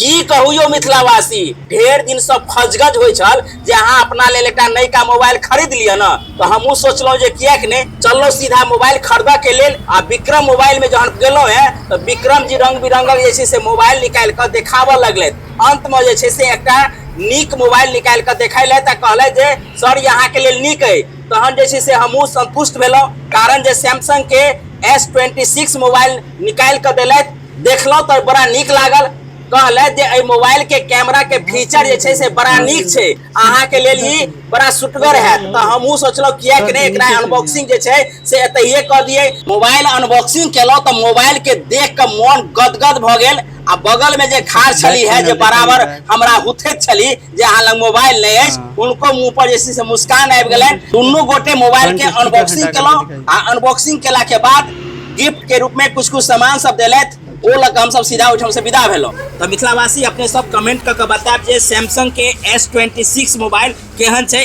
की कहू यौ मिथिलावासी, ढेर दिन से फजगज होइ छल जे अहाँ अपना लेल एकटा नयका मोबाइल खरीद लिअ ने। तऽ हमहूँ सोचलहुँ जे किएक नहि चललहुँ सीधा मोबाइल खरीदऽ के लेल। आ विक्रम मोबाइल में जहन गेलहुँ हेँ तऽ विक्रम जी रंग बिरंगक जे छै से मोबाइल निकालि कऽ देखाबऽ लगलथि। अंत में जे छै से एकटा नीक मोबाइल निकालि कऽ देखेलथि आ कहलथि जे सर ई अहाँके लेल नीक अइ। तहन जे छै से हमहूँ संतुष्ट भेलहुँ, कारण जे सैमसंग के S26 mobile निकालि कऽ देलथि, देखलहुँ तऽ बड़ा नीक लागल। कहलथि जे एहि मोबाइल के कैमरा के फीचर जे छै से बड़ा नीक छै, अहाँके लेल ई बड़ा सुटगर हैत। तऽ हमहूँ सोचलहुँ किएक नहि एकरा अनबॉक्सिंग जे छै से एतहिए कऽ दियै। मोबाइल अनबॉक्सिंग केलहुँ तऽ मोबाइल के देख कऽ मोन गदगद भऽ गेल। आ बगल में जे खार छली है जे बराबर हमरा हुथैत छली जे अहाँ लग मोबाइल नहि अछि, हुनको मुंह पर जे छै से मुस्कान आबि गेलनि। दुनू गोटे मोबाइल के अनबॉक्सिंग केलहुँ आ अनबॉक्सिंग केला के बाद गिफ्ट के रूप में कुछ कुछ सामान सब देलथि, ओ लऽ कऽ हमसब सीधा ओहिठाम से विदा भेलहुँ। तऽ मिथिलावासी अपने सब कमेंट कऽ के बतायब जे सैमसंग के S26 mobile केहन छै।